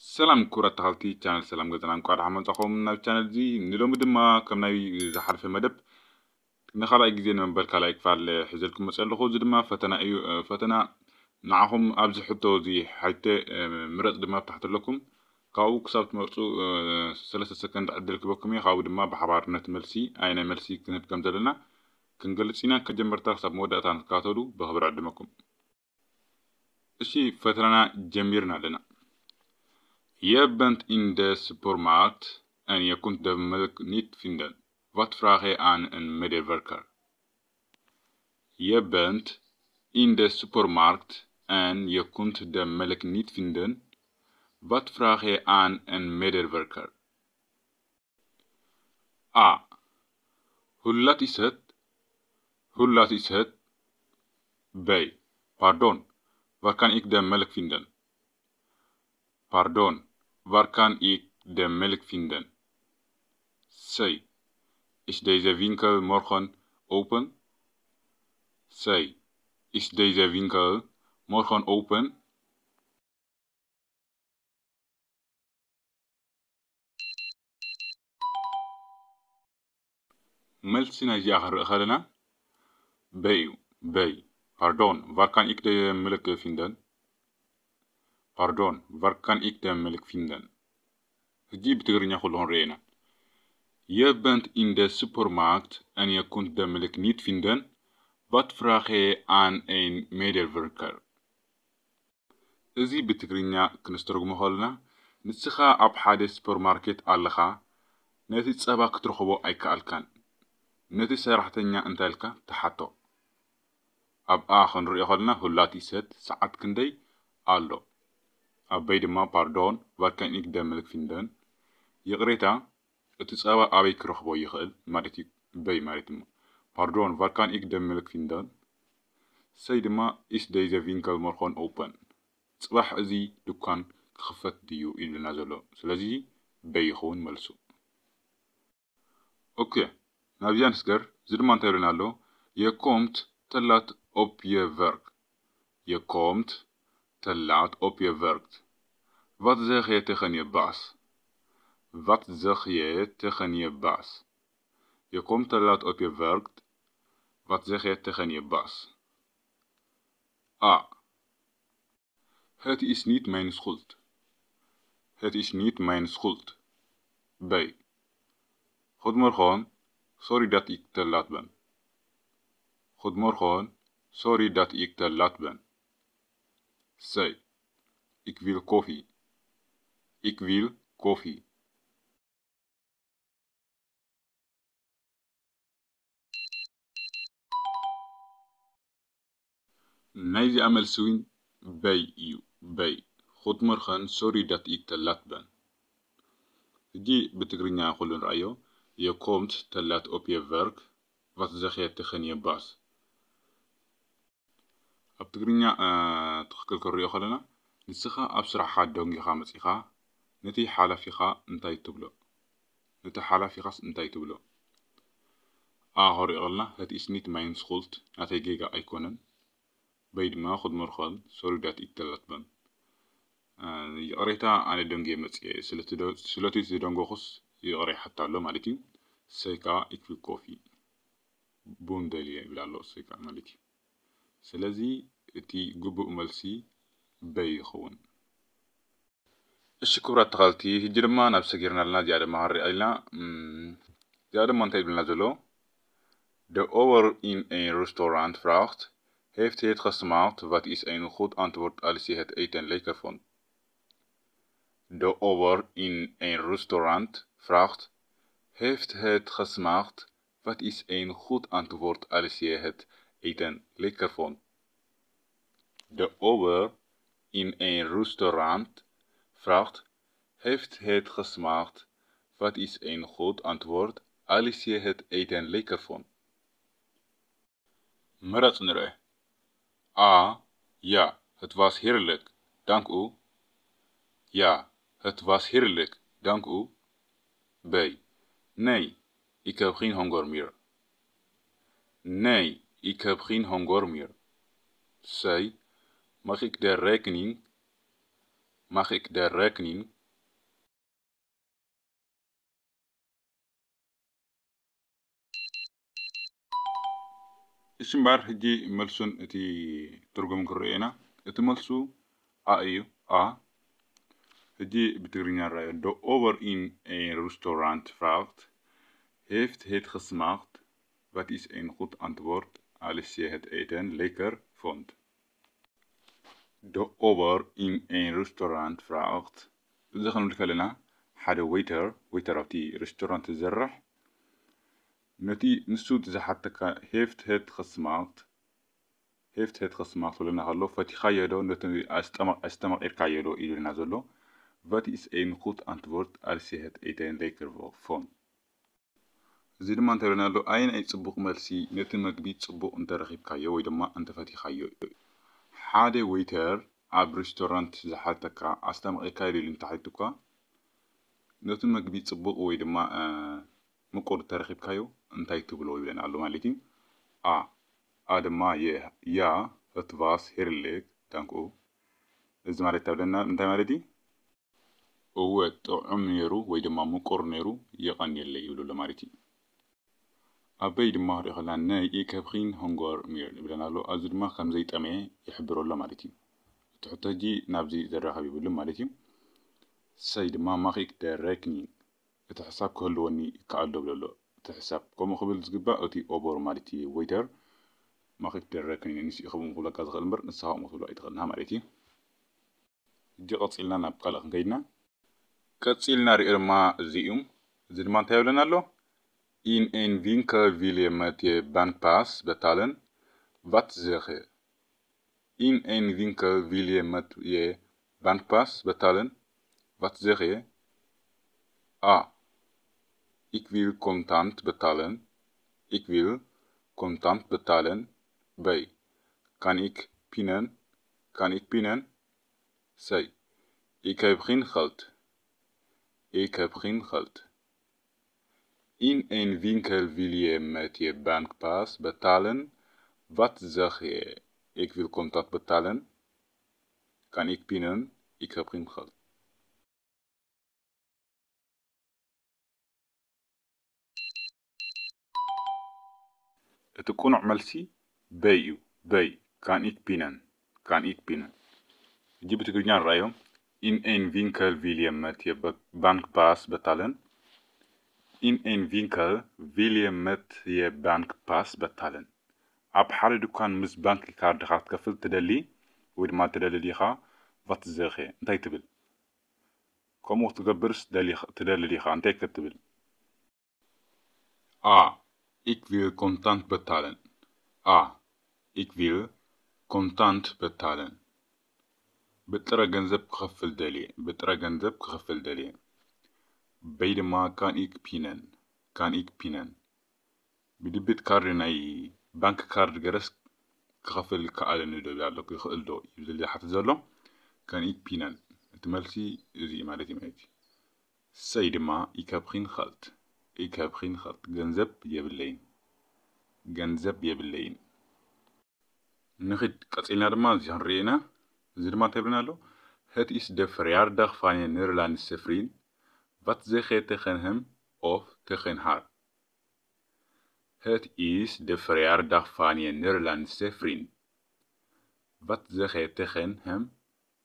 ሰላም ክቡራት ተኸታተልቲ ቻነል ሰላም ገዛና፣ እንኳዕ ደሓን መጻኹም ናብ ቻነል እዚ። ንሎሚ ድማ ከም ናይ ዝሓለፈ መደብ ንኻልኣይ ግዜ ንመበል ካልኣይ ክፋል ሒዘልኩም መጽእ ኣለኹ። እዚ ድማ ፈተና እዩ። እ፣ ፈተና ንዓኹም ኣብዚ ሕቶ እዚ ሓይተ፣ እ፣ ምረጽ ድማ ኣብ ታሕቲ ኣለኩም። ካብኡ ክሳብ ትመርጹ፣ እ፣ ሰለስተ ሰከንድ ዕድል ክበኩም እየ። ካብኡ ድማ ብሓባር ነቲ መልሲ፣ ኣየናይ መልሲ ክንህብ ከም ዘለና ክንገልጽ ኢና። ከጀመርታ ክሳብ መወዳእታ ንክትከታተሉ ብኽብሪ ዕድመኩም። እሺ፣ ፈተናና ጀሚርና ኣለና። Je bent in de supermarkt en je kunt de melk niet vinden. Wat vraag je aan een medewerker? Je bent in de supermarkt en je kunt de melk niet vinden. Wat vraag je aan een medewerker? A. Hoe laat is het? Hoe laat is het? B. Pardon, waar kan ik de melk vinden? Pardon, waar kan ik de melk vinden? C. Is deze winkel morgen open? C. Is deze winkel morgen open? መልሲ ናይዚኣ ክንርኢ ከለና በይ እዩ። በይ። Pardon, waar kan ik de melk vinden? Pardon, waar kan ik de melk vinden? ሕጂ ብትግርኛ ኩሉ ክንርኢ ኢና። Je bent in de supermarkt en je kunt de melk niet vinden. Wat vraag je aan een medewerker? እዚ ብትግርኛ ክንስተርጉሞ ከለና፣ ንስኻ ኣብ ሓደ ሱፐርማርኬት ኣለኻ፣ ነቲ ጸባ ክትረኽቦ ኣይከኣልካን። ነቲ ሰራሕተኛ እንታይ ኢልካ ትሓቶ? ኣብኣ ክንሪኦ ከለና፣ hoe laat is het፣ ሰዓት ክንደይ ኣሎ? ኣብ በይ ድማ፣ pardon, waar kan ik de melk vinden? ይቕሬታ፣ እቲ ጸባ ኣበይ ክረኽቦ ይኽእል ማለት እዩ። በይ ማለት ድማ፣ pardon, waar kan ik de melk vinden? ሰይ ድማ፣ is deze winkel morgen open? ጽባሕ እዚ ድኳን ክኽፈት ድዩ ኢሉና ዘሎ። ስለዚ በይ ይኸውን መልሱ። ኦኬ፣ ናብዚኣ ንስገር። እዚ ድማ እንታይ ይብለና ኣሎ? Je komt te laat op je werk. Je komt te laat op je werk. Wat zeg je tegen je baas? Wat zeg je tegen je baas? Je komt te laat op je werk. Wat zeg je tegen je baas? A. Het is niet mijn schuld. Het is niet mijn schuld. B. Goedemorgen, sorry dat ik te laat ben. Goedemorgen, sorry dat ik te laat ben. C. Ik wil koffie. Ik wil koffie. ናይዚኣ መልሲ እውን በይ እዩ። በይ። Goedemorgen, sorry dat ik te laat ben. ሕጂ ብትግርኛ ኩሉ ንርኣዮ። Je komt te laat op je werk. Wat zeg je tegen je baas? ኣብ ትግርኛ፣ እ፣ ትኽክል ክንሪኦ ከለና፣ ንስኻ ኣብ ስራሕኻ ደንጊኻ መጺኻ፣ ነቲ ሓላፊኻ እንታይ ትብሎ? ነቲ ሓላፊኻስ እንታይ ትብሎ? A ክንሪኦ ከለና፣ het is niet mijn schuld፣ ናተይ ጌጋ ኣይኮነን። በይ ድማ፣ goedemorgen, sorry dat ik te laat ben። እ፣ ይቕሬታ፣ ኣነ ደንጊየ መጺኤ፣ ስለቲ ደ-፣ ስለቲ ዝደንጎኹስ ይቕሬ ሓታ ኣሎ ማለት እዩ። ሰይ ከኣ፣ ik wil koffie፣ ቡን ደልየ ይብል ኣሎ፣ ሰይ ከኣ ማለት እዩ። ስለዚ እቲ ግቡእ መልሲ በይ ይኸውን። እሺ ክቡራት ተኸታተልቲ፣ ሕጂ ድማ ናብ ሰጊርና ኣለና። እዚኣ ድማ ክንሪኣ ኢልና። እም፣ እዚኣ ድማ እንታይ ይብለና ዘሎ? De ober in een restaurant vraagt: Heeft het gesmaakt? Wat is een goed antwoord als je het eten lekker vond? De ober in een restaurant vraagt: Heeft het gesmaakt? Wat is een goed antwoord als je het eten lekker vond? De ober in een restaurant vraagt: Heeft het gesmaakt? Wat is een goed antwoord als je het eten lekker vond? ምረጽ ንርአ። A. Ja, het was heerlijk, dank u. Ja, het was heerlijk, dank u. B. Nee, ik heb geen honger meer. Nee, ik heb geen honger meer. C. Mag ik de rekening? Mag ik de rekening? እሺ እምበኣር ሕጂ መልሱን እቲ ትርጉም ክንሪኦ ኢና። እቲ መልሱ A እዩ። A። ሕጂ ብትግርኛ ንራዮ። De ober in een restaurant vraagt: Heeft het gesmaakt? Wat is een goed antwoord als je het eten lekker vond? De ober in een restaurant vraagt: እዚ ክንብል ከለና ሓደ waiter፣ waiter ኣብቲ restaurant ዝሰርሕ፣ ነቲ ንሱ ዝሓተካ heeft het gesmaakt፣ heeft het gesmaakt ክብለና ከሎ ፈቲኻዮ ዶ፣ ነቲ ኣስጠመቕ-፣ ኣስተማቒርካዮ ዶ ኢሉና ዘሎ። Wat is een goed antwoord als je het eten lekker vond? እዚ ድማ እንታይ ይብለና ኣሎ? ኣየናይ ጽቡቕ መልሲ ነቲ መግቢ ጽቡቕ እንተረኺብካዮ ወይ ድማ እንተፈቲኻዮ እዩ። ሓደ waiter ኣብ restaurant ዝሓተካ፣ ኣስተማቒርካዮ ዶ ኢሉ እንተሓቲቱካ፣ ነቲ መግቢ ጽቡቕ ወይ ድማ፣ እ፣ ምቁር ተረኺብካዮ እንታይ ትብሎ ይብለና ኣሎ ማለት እዩ። A። A ድማ የ-፣ Ja, het was heerlijk, dank u። እዚ ማለት እንታይ ይብለና፣ እንታይ ማለት እዩ? እወ፣ ጥዑም ነይሩ ወይ ድማ ምቁር ነይሩ፣ የቐንየለይ ይብሉ ኣሎ ማለት እዩ። ኣብ B ድማ ክንሪኦ ከለና፣ Nee, ik heb geen honger meer ይብለና ኣሎ። ኣብዚ ድማ ከም ዘይጠመየ ይሕብሮ ኣሎ ማለት እዩ። እቲ ሕቶ ሕጂ ናብዚ ዘራኽብ ይብሉ ማለት እዩ። C ድማ፣ Mag ik de rekening? እቲ ሕሳብ ክህልወኒ ይከኣል ዶ ይብሎ ኣሎ። እቲ ሕሳብ ከምኡ ክብል ዝግባእ እቲ ober ማለት እዩ፣ waiter፣ Mag ik de rekening? ንሱ እዩ ከምኡ ክብለካ ዝኽእል እምበር ንስኻ ከምኡ ክትብሎ ኣይትኽእልና ማለት እዩ። ሕጂ ቀጺልና ናብ ካልእ ክንከይድና። ቀጺልና ንሪኦ ድማ እዚ እዩ። እዚ ድማ እንታይ ይብለና ኣሎ? In een winkel wil je met je bankpas betalen. Wat zeg je? In een winkel wil je met je bankpas betalen. Wat zeg je? A. Ik wil contant betalen. Ik wil contant betalen. B. Kan ik pinnen? Kan ik pinnen? C. Ik heb geen geld. Ik heb geen geld. In een winkel wil je met je bankpas betalen. Wat zeg je? Ik wil contant betalen. Kan ik pinnen? Ik heb geen geld. እቲ ቅኑዕ መልሲ B እዩ። B፣ kan ik pinnen? Kan ik pinnen? ሕጂ ብትግርኛ ንረኣዮ። In een winkel wil je met je ba-, bankpas betalen. In een winkel wil je met je bankpas betalen. ኣብ ሓደ ድኳን ምስ ባንክ ካርድኻ ክትከፍል ትደሊ ወይ ድማ ትደሊ ዲኻ? Wat zeg je? እንታይ ትብል? ከምኡ ክትገብርስ ደሊኻ-፣ ትደሊ ዲኻ? እንታይ ክትብል? A. Ik wil contant betalen. A. Ik wil contant betalen. ብጥረ ገንዘብ ክኸፍል ደልየ። ብጥረ ገንዘብ ክኸፍል ደልየ። B ድማ፣ kan ik pinnen? Kan ik pinnen? ብደቢት ካርድ፣ ናይ ባንክ ካርድ ገረስ ክኸፍል ይከኣለኒ ዶ ይብል ኣሎ፣ ይኽእል ዶ ይብል ዝሓትት ዘሎ። Kan ik pinnen? እቲ መልሲ እዚ እዩ ማለት እዩ ማለት እዩ። C ድማ፣ ik heb geen geld. Ik heb geen geld. ገንዘብ የብለይን። ገንዘብ የብለይን። ንኺድ ቀጺልና ድማ እዚ ክንርኢ ኢና። እዚ ድማ እንታይ ይብለና ኣሎ? Het is de verjaardag van je Nederlandse vriend. Wat zeg je tegen hem of tegen haar? Het is de verjaardag van je Nederlandse vriend. Wat zeg je tegen hem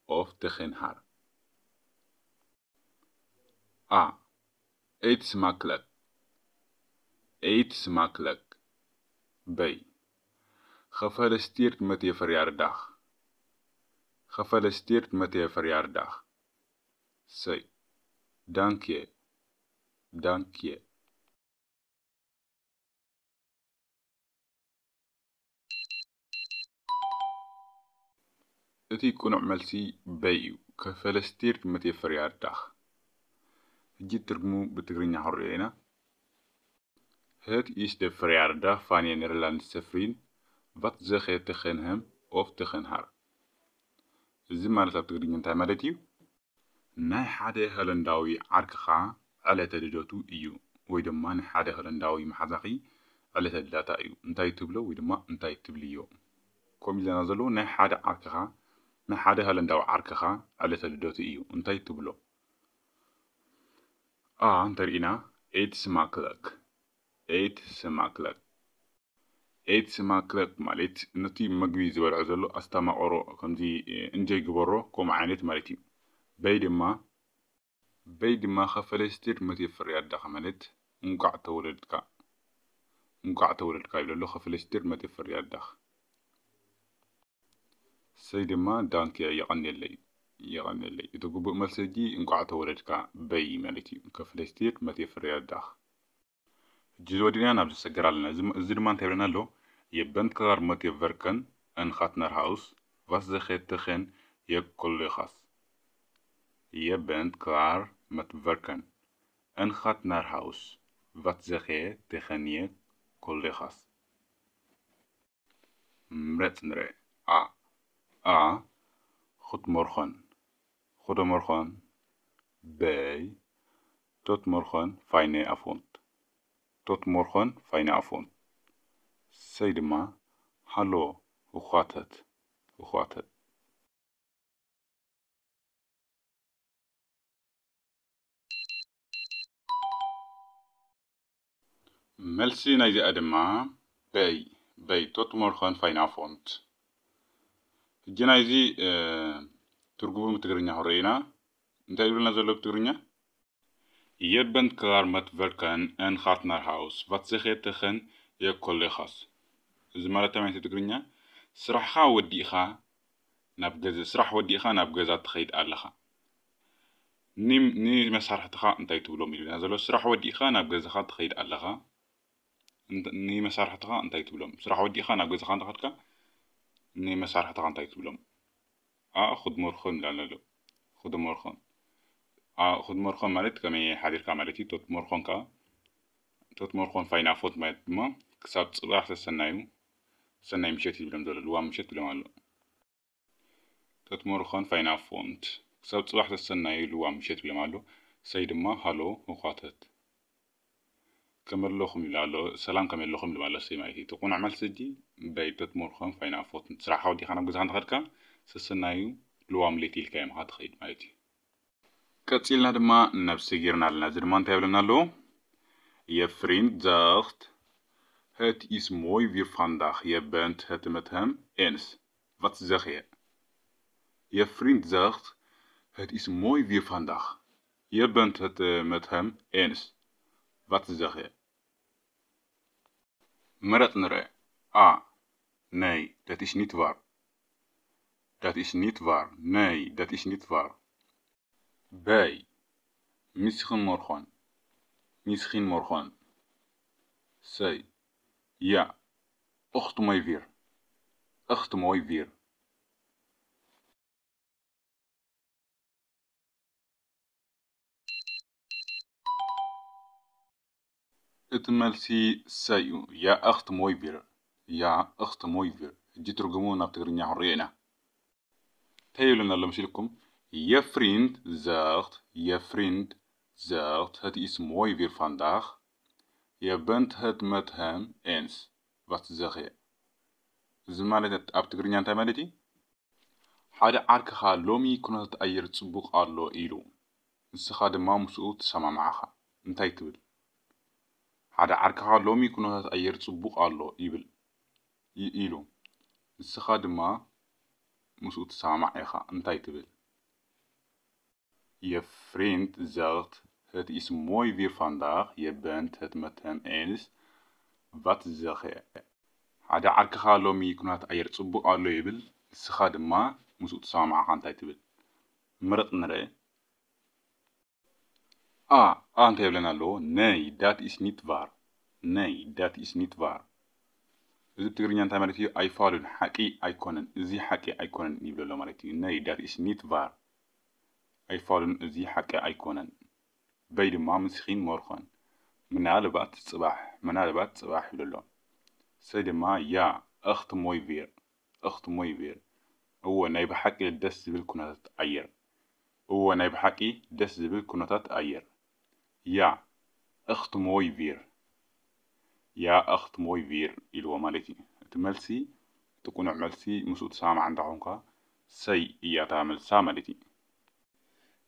of tegen haar? A. Eet smakelijk. Eet smakelijk. B. Gefeliciteerd met je verjaardag. Gefeliciteerd met je verjaardag. C. Dank je. Dank je. እቲ ቅኑዕ መልሲ B እዩ። Gefeliciteerd met je verjaardag. ሕጂ ትርጉሙ ብትግርኛ ክንሪኦ ኢና። Het is de verjaardag van je Nederlandse vriend. Wat zeg je tegen hem of tegen haar? እዚ ማለት ኣብ ትግርኛ እንታይ ማለት እዩ? ናይ ሓደ ሆለንዳዊ ዓርክኻ ዕለተ ልደቱ እዩ፣ ወይ ድማ ናይ ሓደ ሆለንዳዊ መሓዛኺ ዕለተ ልደታ እዩ። እንታይ ትብሎ ወይ ድማ እንታይ ትብልዮ? ከምኡ ኢለና ዘሎ ናይ ሓደ ዓርክኻ፣ ናይ ሓደ ሆለንዳዊ ዓርክኻ ዕለተ ልደቱ እዩ። እንታይ ትብሎ? A እንተሪኢና፣ eet smakelijk። Eet smakelijk። ኤት ስማክለት ማለት ነቲ መግቢ ዝበልዖ ዘሎ ኣስታማቐሮ ከምዚ እንጀይ ግበሮ ከምኡ ዓይነት ማለት እዩ። በይ ድማ በይ ድማ ከፈለስቲር መት የፍርያዳኽ ማለት እንቋዕ ተወለድካ እንቋዕ ተወለድካ ይብለሎ። ከፈለስቲር መት የፍርያዳኽ ሰይ ድማ ዳንክ የቐንየለይ የቐንየለይ። እቲ ግቡእ መልሲ ሕጂ እንቋዕ ተወለድካ በይ ማለት እዩ። ከፈለስቲር መት የፍርያዳኽ ሕጂ ዝወዲና ናብ ዝሰገር ኣለና። እዚ ድማ እንታይ ይብለና ኣሎ? የበንት ክላር መት የቨርከን እንኻትነር ሃውስ ቫስ ዘኸ ተኸን የኮሌኻስ የበንት ክላር መት ቨርከን እንኻትነር ሃውስ ቫት ዘኸ ተኸን የኮሌኻስ ምረጽ ንረ። ኣ ኣ ኹት ሞርኾን ኹደ ሞርኾን በይ ቶት ሞርኾን ፋይነ ኣፎንት ቶት ሞርኾን ፋይነ ኣፎንት ሰይ ድማ ሃሎ። እኳተት እኳተት መልሲ ናይዚኣ ድማ በይ በይ ቶት ሞርኾን ፋይነ ኣፎንት። ሕጂ ናይዚ ትርጉሙ ብትግርኛ ክንርኢ ኢና። እንታይ ይብለና ዘሎ ብትግርኛ? የበንት ክላር መት ቨርከን እንኻትነር ሃውስ ቫት ዘኸ ተኸን የኮሌኻስ። እዚ ማለት ተማይት ትግርኛ ስራሕኻ ወዲእኻ ናብ ገዛ ስራሕ ወዲእኻ ናብ ገዛ ትኸይድ ኣለኻ። ንመሳርሕትኻ እንታይ ትብሎም ኢሉና ዘሎ? ስራሕ ወዲእኻ ናብ ገዛኻ ትኸይድ ኣለኻ። ንመሳርሕትኻ እንታይ ትብሎም? ስራሕ ወዲእኻ ናብ ገዛኻ እንተኸድካ ንመሳርሕትኻ እንታይ ትብሎም? ኣ ኹድመርኾን ይብላና ኣሎ። ኹድመርኾን ኣ ኹድመርኾን ማለት ከመይ ሓዲርካ ማለት እዩ። ቶትመርኾን ከኣ ቶትመርኾን ፋይናፎት ማለት ድማ ክሳብ ጽባሕ ሰሰናዩ ሰናይ ምሸት ይብሎም ዘሎ ልዋ ምሸት ይብሎም ኣሎ። ቶትመርኾን ፋይናፎንት ክሳብ ጽባሕ ሰሰናዩ ልዋ ምሸት ይብሎም ኣሎ። ሰይ ድማ ሃሎ ህኳተት ከመለኹም ይብል ኣሎ። ሰላም ከመለኹም ይብል ኣሎ። ሰይ ማለት እዩ። እቲ ቁኑዕ መልሲ ሕጂ በይ ቶትመርኾን ፋይናፎንት ስራሕኻ ወዲኻ ናብ ገዛኻ እንተኸድካ ሰሰናዩ ልዋ ምሌት ኢልካ ኢኻ ትኸይድ ማለት እዩ። ቀጺልና ድማ ናብ ሰጊርና ኣለና። እዚ ድማ እንታይ ይብለና ኣሎ? Ihr Freund sagt, het is mooi weer vandaag, je bent het met hem eens. Wat zeg je? Ihr Freund sagt, het is mooi weer vandaag, je bent het met hem eens. Wat zeg je? ምረጽ ንርአ። A. Nee, dat is niet waar. Dat is niet waar. Nee, dat is niet waar. B. Misschien morgen. Misschien morgen. C. Ja. Echt mooi weer. Echt mooi weer. እቲ መልሲ ሰይ እዩ። Ja, echt mooi weer. Ja, echt mooi weer. ሕጂ ትርጉሙ ናብ ትግርኛ ክንሪኦ ኢና። እንታይ ይብለና ኣሎ መሲልኩም? Ihr Freund sagt, Ihr Freund sagt, het is mooi weer vandaag, je bent het met hem eens. Wat zeg je? እዚ ማለት ኣብ ትግርኛ እንታይ ማለት እዩ? ሓደ ዓርክኻ ሎሚ ኩነታት ኣየር ጽቡቕ ኣሎ ኢሉ፣ ንስኻ ድማ ምስኡ ትሰማማዕ ኢኻ። እንታይ ትብል? ሓደ ዓርክኻ ሎሚ ኩነታት ኣየር ጽቡቕ ኣሎ ይብል ይ- ኢሉ፣ ንስኻ ድማ ምስኡ ትሰማማዕ ኢኻ። እንታይ ትብል? Ihr Freund sagt, het is mooi weer vandaag, je bent het met hem eens. Wat zeg je? ሓደ ዓርክኻ ሎሚ ኩነታት ኣየር ጽቡቕ ኣሎ ይብል፣ ንስኻ ድማ ምስኡ ትሰማማዕ ኢኻ። እንታይ ትብል? ምረጽ ንርአ። A. A እንታይ ይብለና ኣሎ? Nee, dat is niet waar. Nee, dat is niet waar. እዚ ብትግርኛ እንታይ ማለት እዩ? ኣይፋሉን፣ ሓቂ ኣይኮነን፣ እዚ ሓቂ ኣይኮነን ይብል ኣሎ ማለት እዩ። Nee, dat is niet waar. ኣይፋሉን፣ እዚ ሓቂ ኣይኮነን። በይ ድማ misschien morgen፣ ምናልባት ጽባሕ፣ ምናልባት ጽባሕ ይብል ኣሎ። ሰይ ድማ ja, echt mooi weer. Echt mooi weer. እወ፣ ናይ ብሓቂ ደስ ዝብል ኩነታት ኣየር። እወ፣ ናይ ብሓቂ ደስ ዝብል ኩነታት ኣየር። Ja, echt mooi weer. Ja, echt mooi weer ኢልዎ ማለት እዩ። እቲ መልሲ፣ እቲ ቁኑዕ መልሲ ምስኡ ትሰማማዕ እንተኾንካ ሰይ እያ እታ መልሳ ማለት እዩ።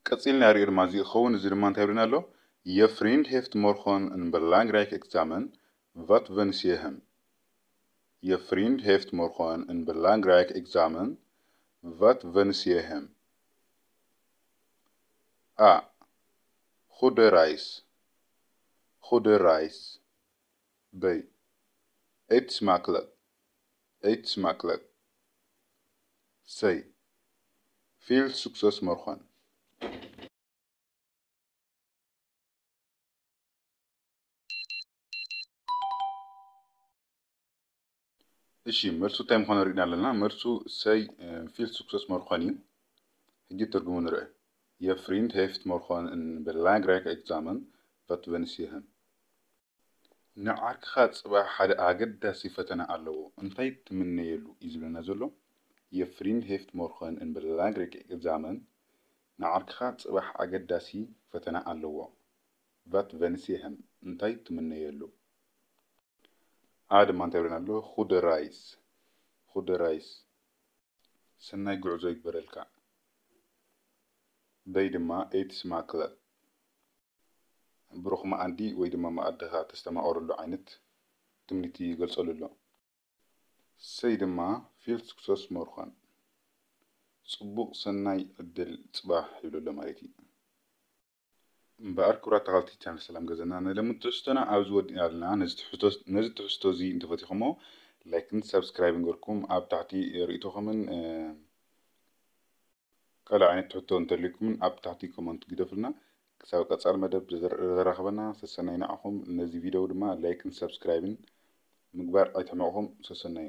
ቀጺልና ንሪኦ ድማ እዚ ክኸውን፣ እዚ ድማ እንታይ ይብለና ኣሎ? Ihr Freund heeft morgen een belangrijk examen, wat wens je hem? Ihr Freund heeft morgen een belangrijk examen. Wat wens je hem? A. Goede reis. Goede reis. B. Eet smakelijk. Eet smakelijk. C. Veel succes morgen. እሺ፣ መልሱ እንታይ ምዃኑ ርኢና ኣለና። መልሱ ሰይ፣ እ፣ ፊል ሱክሰስ ሞርኾን እዩ። ሕጂ ትርጉሙ ንርአ። Ihr Freund heeft morgen een belangrijk examen. Wat wens je hem? ንዓርክኻ ጽባሕ ሓደ ኣገዳሲ ፈተና ኣለዎ። እንታይ ትምነየሉ እዩ ዝብለና ዘሎ። Ihr Freund heeft morgen een belangrijk examen. ንዓርክኻ ጽባሕ ኣገዳሲ ፈተና ኣለዎ። Wat wens je hem? እንታይ ትምነየሉ? ኣ ድማ እንታይ ይብለና ኣሎ? Goede reis. Goede reis። ሰናይ ጉዕዞ ይግበረልካ። በይ ድማ eet smakelijk። ብሩኽ መኣዲ ወይ ድማ መኣድኻ ተስተማቐረሉ ዓይነት ትምኒት ይገልጸሉ ኣሎ። ሰይ ድማ veel succes morgen። ጽቡቕ ሰናይ ዕድል ጽባሕ ይብሎ ኣሎ ማለት እዩ። እምበኣር ክቡራት ተኸታተልቲ ቻነል ሰላም ገዛና፣ ናይ ሎሚ ትሕዝቶና ኣብዚ ወዲእና ኣለና። ነዚ ትሕዝቶ፣ ነዚ ትሕዝቶ እዚ እንተፈቲኹሞ ላይክን ሳብስክራይብን ገርኩም ኣብ ታሕቲ ርእይቶኹምን፣ እ፣ ካልእ ዓይነት ትሕዝቶ እንተልዩኩምን ኣብ ታሕቲ ኮመንት ግደፉልና። ክሳብ ቀጻሊ መደብ ዘራኸበና ሰሰናይ ንዓኹም። ነዚ ቪድዮ ድማ ላይክን ሳብስክራይብን ምግባር ኣይትሕመቑኹም። ሰሰናይ።